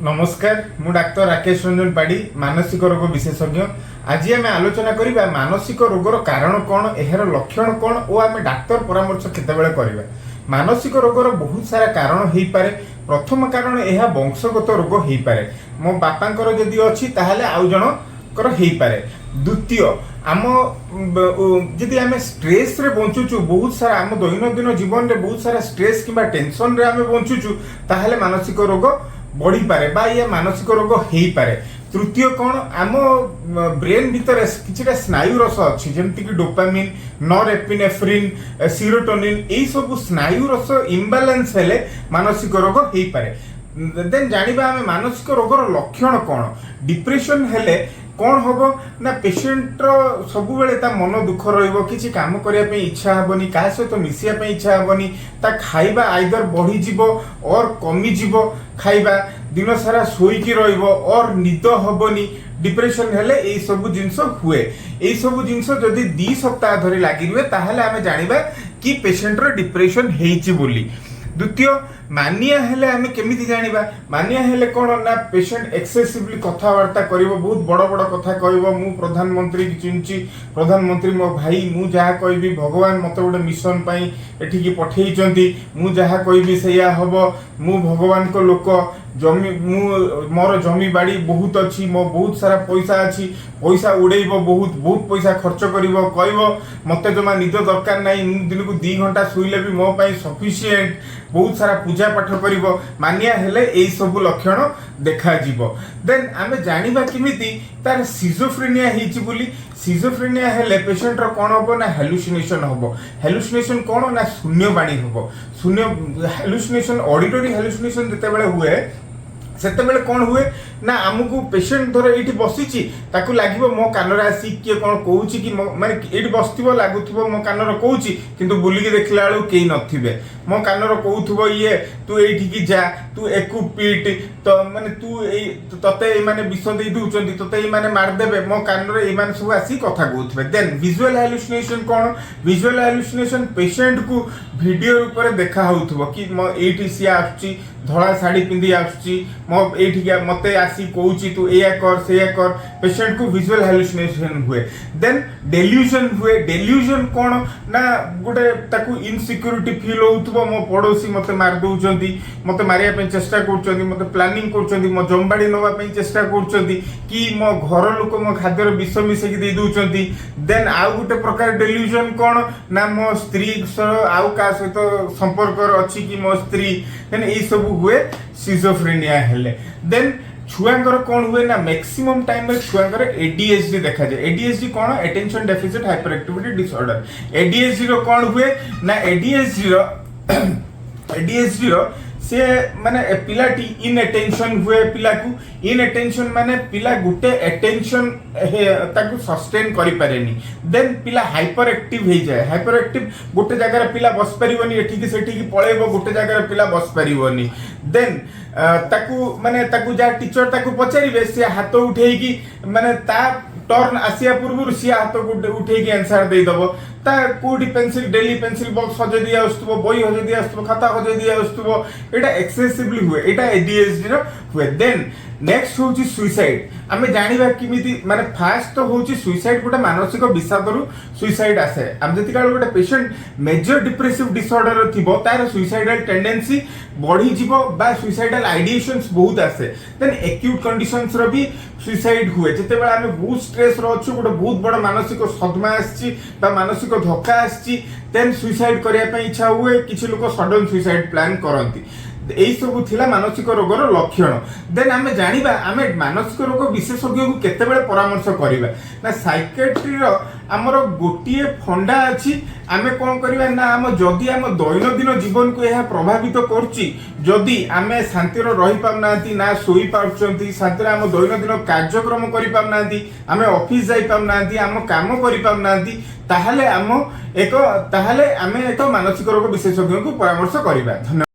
ନମସ୍କାର, ମୁଁ ଡାକ୍ତର ରାକେଶ ରଞ୍ଜନ ପାଢ଼ୀ, ମାନସିକ ରୋଗ ବିଶେଷଜ୍ଞ। ଆଜି ଆମେ ଆଲୋଚନା କରିବା ମାନସିକ ରୋଗର କାରଣ କ'ଣ, ଏହାର ଲକ୍ଷଣ କ'ଣ ଓ ଆମେ ଡାକ୍ତର ପରାମର୍ଶ କେତେବେଳେ କରିବା। ମାନସିକ ରୋଗର ବହୁତ ସାରା କାରଣ ହେଇପାରେ। ପ୍ରଥମ କାରଣ, ଏହା ବଂଶଗତ ରୋଗ ହେଇପାରେ। ମୋ ବାପାଙ୍କର ଯଦି ଅଛି, ତାହେଲେ ଆଉ ଜଣଙ୍କର ହେଇପାରେ। ଦ୍ୱିତୀୟ, ଆମ ଯଦି ଆମେ ଷ୍ଟ୍ରେସ୍ରେ ବଞ୍ଚୁଛୁ, ବହୁତ ସାରା ଆମ ଦୈନନ୍ଦିନ ଜୀବନରେ ବହୁତ ସାରା ଷ୍ଟ୍ରେସ୍ କିମ୍ବା ଟେନସନରେ ଆମେ ବଞ୍ଚୁଛୁ, ତାହେଲେ ମାନସିକ ରୋଗ ବଢିପାରେ ବା ଇଏ ମାନସିକ ରୋଗ ହେଇପାରେ। ତୃତୀୟ କ'ଣ? ଆମ ବ୍ରେନ୍ ଭିତରେ କିଛିଟା ସ୍ନାୟୁ ରସ ଅଛି, ଯେମିତିକି ଡୋପାମିନ୍, ନର୍ ଏପିନେଫ୍ରିନ୍, ସିରୋଟୋନିନ୍। ଏଇ ସବୁ ସ୍ନାୟୁ ରସ ଇମ୍ବାଲାନ୍ସ ହେଲେ ମାନସିକ ରୋଗ ହେଇପାରେ। ଦେନ୍ ଜାଣିବା ଆମେ ମାନସିକ ରୋଗର ଲକ୍ଷଣ କ'ଣ। ଡିପ୍ରେସନ ହେଲେ କ'ଣ ହବ ନା, ପେସେଣ୍ଟର ସବୁବେଳେ ତା ମନ ଦୁଃଖ ରହିବ, କିଛି କାମ କରିବା ପାଇଁ ଇଚ୍ଛା ହବନି, କାହା ସହିତ ମିଶିବା ପାଇଁ ଇଚ୍ଛା ହବନି, ତା ଖାଇବା ଆଇଦର ବଢିଯିବ ଅର୍ କମିଯିବ ଖାଇବା, ଦିନ ସାରା ଶୋଇକି ରହିବ ଅର୍ ନିଦ ହବନି। ଡିପ୍ରେସନ ହେଲେ ଏଇ ସବୁ ଜିନିଷ ହୁଏ। ଏଇ ସବୁ ଜିନିଷ ଯଦି 2 ସପ୍ତାହ ଧରି ଲାଗି ରୁହେ, ତାହେଲେ ଆମେ ଜାଣିବା କି ପେସେଣ୍ଟର ଡିପ୍ରେସନ ହେଇଛି ବୋଲି। ଦ୍ୱିତୀୟ, ମାନିଆ ହେଲେ ଆମେ କେମିତି ଜାଣିବା? ମାନିଆ ହେଲେ କ'ଣ ନା, ପେସେଣ୍ଟ ଏକ୍ସେସିଭଲି କଥାବାର୍ତ୍ତା କରିବ, ବହୁତ ବଡ଼ ବଡ଼ କଥା କହିବ। ମୁଁ ପ୍ରଧାନମନ୍ତ୍ରୀ ଚିହ୍ନିଛି, ପ୍ରଧାନମନ୍ତ୍ରୀ ମୋ ଭାଇ, ମୁଁ ଯାହା କହିବି, ଭଗବାନ ମୋତେ ଗୋଟେ ମିଶନ ପାଇଁ ଏଠିକି ପଠେଇଛନ୍ତି, ମୁଁ ଯାହା କହିବି ସେଇଆ ହବ, ମୁଁ ଭଗବାନଙ୍କ ଲୋକ, ଜମି ମୁଁ ମୋର ଜମି ବାଡ଼ି ବହୁତ ଅଛି, ମୋ ବହୁତ ସାରା ପଇସା ଅଛି। ପଇସା ଉଡ଼େଇବ, ବହୁତ ବହୁତ ପଇସା ଖର୍ଚ୍ଚ କରିବ। କହିବ, ମୋତେ ଜମା ନିଦ ଦରକାର ନାହିଁ, ମୁଁ ଦିନକୁ 2 ଘଣ୍ଟା ଶୋଇଲେ ବି ମୋ ପାଇଁ ସଫିସିଏଣ୍ଟ। ବହୁତ ସାରା ପୂଜା ପାଠ କରିବ। ମାନିଆ ହେଲେ ଏଇ ସବୁ ଲକ୍ଷଣ ଦେଖାଯିବ। ଦେନ୍ ଆମେ ଜାଣିବା କେମିତି ତାର ସିଜୋଫ୍ରେନିଆ ହେଇଛି ବୋଲି। ସିଜୋଫ୍ରେନିଆ ହେଲେ ପେସେଣ୍ଟର କ'ଣ ହବ ନା, ହାଲୁସିନେସନ ହବ। ହାଲୁସିନେସନ କ'ଣ ନା, ଶୂନ୍ୟବାଣୀ ହବ। ଶୂନ୍ୟ ହାଲୁସିନେସନ, ଅଡିଟୋରି ହାଲୁସିନେସନ ଯେତେବେଳେ ହୁଏ, ସେତେବେଳେ କ'ଣ ହୁଏ ନା, ଆମକୁ ପେସେଣ୍ଟ ଧର ଏଇଠି ବସିଛି, ତାକୁ ଲାଗିବ ମୋ କାନରେ ଆସି କିଏ କ'ଣ କହୁଛି କି ମାନେ ଏଇଠି ବସିଥିବ, ଲାଗୁଥିବ ମୋ କାନରେ କହୁଛି, କିନ୍ତୁ ବୁଲିକି ଦେଖିଲା ବେଳକୁ କେହି ନଥିବେ। ମୋ କାନରେ କହୁଥିବ ଇଏ, ତୁ ଏଇଠିକି ଯା, ତୁ ଏକୁ ପିଟ୍, ତ ମାନେ ତୁ ଏଇ ତତେ ଏଇମାନେ ବିଷ ଦେଇ ଦଉଛନ୍ତି, ତତେ ଏଇମାନେ ମାରିଦେବେ। ମୋ କାନରେ ଏଇମାନେ ସବୁ ଆସିକି କଥା କହୁଥିବେ। ଦେନ୍ ଭିଜୁଆଲ ହାଲୁସିନେସନ କ'ଣ? ଭିଜୁଆଲ ହାଲୁସିନେସନ, ପେସେଣ୍ଟକୁ ଭିଡ଼ିଓ ରୂପରେ ଦେଖା ହଉଥିବ କି ମୋ ଏଇଠି ସିଏ ଆସୁଛି, ଧଳା ଶାଢ଼ୀ ପିନ୍ଧି ଆସୁଛି, ମୋ ଏଇଠିକି ମତେ ଆସି କହୁଛି, ତୁ ଏଇଆ କର, ସେଇଆ କର। ପେସେଣ୍ଟକୁ ଭିଜୁଆଲ ହାଲୁସିନେସନ ହୁଏ। ଦେନ୍ ଡେଲ୍ୟୁଜନ ହୁଏ। ଡେଲ୍ୟୁଜନ କ'ଣ ନା, ଗୋଟେ ତାକୁ ଇନସିକ୍ୟୁରିଟି ଫିଲ୍ ହଉଥିବ। ମୋ ପଡ଼ୋଶୀ ମତେ ମାରି ଦଉଛନ୍ତି, ମତେ ମାରିବା ପାଇଁ ଚେଷ୍ଟା କରୁଛନ୍ତି, ମତେ ପ୍ଲାନିଂ କରୁଛନ୍ତି, ମୋ ଜମିବାଡ଼ି ନେବା ପାଇଁ ଚେଷ୍ଟା କରୁଛନ୍ତି କି ମୋ ଘର ଲୋକ ମୋ ଖାଦ୍ୟରେ ବିଷ ମିଶେଇକି ଦେଇ ଦଉଛନ୍ତି। ଦେନ୍ ଆଉ ଗୋଟେ ପ୍ରକାର ଡେଲ୍ୟୁଜନ କ'ଣ ନା, ମୋ ସ୍ତ୍ରୀ ସହ ଆଉ କାହା ସହିତ ସମ୍ପର୍କରେ ଅଛି କି ମୋ ସ୍ତ୍ରୀ। ଦେନ୍ ଏଇ ସବୁ ହୁଏ ସିଜୋଫ୍ରେନିଆ ହେଲେ। ଦେନ୍ ଛୁଆଙ୍କର କ'ଣ ହୁଏ ନା, ମ୍ୟାକ୍ସିମମ୍ ଟାଇମ୍ରେ ଛୁଆଙ୍କର ଏଡିଏଚଡି ଦେଖାଯାଏ। ଏଡିଏଚଡି କ'ଣ? Attention deficit hyper activity disorder. ADHD ର କ'ଣ ହୁଏ ନା, ଏଡିଏଚଡି ର ସେ ମାନେ ପିଲାଟି ଇନ୍ ଆଟେନସନ ହୁଏ। ପିଲାକୁ ଇନ୍ ଆଟେନସନ ମାନେ ପିଲା ଗୋଟେ ଆଟେନସନ ତାକୁ ସଷ୍ଟେନ୍ କରିପାରେନି। ଦେନ୍ ପିଲା ହାଇପର ଆକ୍ଟିଭ ହେଇଯାଏ। ହାଇପର ଆକ୍ଟିଭ, ଗୋଟେ ଜାଗାରେ ପିଲା ବସିପାରିବନି, ଏଠିକି ସେଠିକି ପଳେଇବ, ଗୋଟେ ଜାଗାରେ ପିଲା ବସିପାରିବନି। ଦେନ୍ ତାକୁ ମାନେ ତାକୁ ଯାହା ଟିଚର ତାକୁ ପଚାରିବେ, ସେ ହାତ ଉଠେଇକି, ମାନେ ତା ଟର୍ନ ଆସିବା ପୂର୍ବରୁ ସିଏ ହାତକୁ ଉଠେଇକି ଆନ୍ସର ଦେଇଦବ। ତା କୋଉଠି ପେନ୍ସିଲ, ଡେଲି ପେନ୍ସିଲ ବକ୍ସ ହଜେଇ ଦେଇ ଆସୁଥିବ, ବହି ହଜେଇ ଦେଇ ଆସୁଥିବ, ଖାତା ହଜେଇ ଦେଇ ଆସୁଥିବ। ଏଇଟା ଏକ୍ସେସିଭଲି ହୁଏ। ଏଇଟା ଏଡିଏଚଡି ର ହୁଏ। ଦେନ୍ ନେକ୍ସଟ ହଉଛି ସୁଇସାଇଡ। ଆମେ ଜାଣିବା କେମିତି? ମାନେ ଫାଷ୍ଟ ତ ହଉଛି ସୁଇସାଇଡ ଗୋଟେ ମାନସିକ ବିଷାଦରୁ ସୁଇସାଇଡ ଆସେ। ଆମେ ଯେତିକି ଗୋଟେ ପେସେଣ୍ଟ ମେଜର ଡିପ୍ରେସିଭ ଡିସଅର୍ଡର ଥିବ, ତାର ସୁଇସାଇଡାଲ ଟେଣ୍ଡେନ୍ସି ବଢିଯିବ ବା ସୁଇସାଇଡାଲ ଆଇଡିଏସନ୍ସ ବହୁତ ଆସେ। ଦେନ୍ ଏକ୍ୟୁଟ କଣ୍ଡିସନ୍ସର ବି ସୁଇସାଇଡ ହୁଏ। ଯେତେବେଳେ ଆମେ ବହୁତ ଷ୍ଟ୍ରେସରେ ଅଛୁ, ଗୋଟେ ବହୁତ ବଡ଼ ମାନସିକ ସଦମା ଆସିଛି ବା ମାନସିକ ଧକ୍କା ଆସିଛି, ଦେନ୍ ସୁଇସାଇଡ କରିବା ପାଇଁ ଇଚ୍ଛା ହୁଏ। କିଛି ଲୋକ ସଡନ ସୁଇସାଇଡ ପ୍ଲାନ୍ କରନ୍ତି। ଏଇ ସବୁ ଥିଲା ମାନସିକ ରୋଗର ଲକ୍ଷଣ। ଦେନ୍ ଆମେ ଜାଣିବା ଆମେ ମାନସିକ ରୋଗ ବିଶେଷଜ୍ଞକୁ କେତେବେଳେ ପରାମର୍ଶ କରିବା ନା, ସାଇକେଟ୍ରିର ଆମର ଗୋଟିଏ ଫଣ୍ଡା ଅଛି। ଆମେ କ'ଣ କରିବା ନା, ଆମ ଯଦି ଆମ ଦୈନନ୍ଦିନ ଜୀବନକୁ ଏହା ପ୍ରଭାବିତ କରୁଛି, ଯଦି ଆମେ ଶାନ୍ତିରେ ରହିପାରୁନାହାନ୍ତି ନା ଶୋଇପାରୁଛନ୍ତି ଶାନ୍ତିରେ, ଆମ ଦୈନନ୍ଦିନ କାର୍ଯ୍ୟକ୍ରମ କରିପାରୁନାହାନ୍ତି, ଆମେ ଅଫିସ ଯାଇପାରୁନାହାନ୍ତି, ଆମ କାମ କରିପାରୁନାହାନ୍ତି, ତାହେଲେ ଆମେ ଏକ ମାନସିକ ରୋଗ ବିଶେଷଜ୍ଞଙ୍କୁ ପରାମର୍ଶ କରିବା। ଧନ୍ୟବାଦ।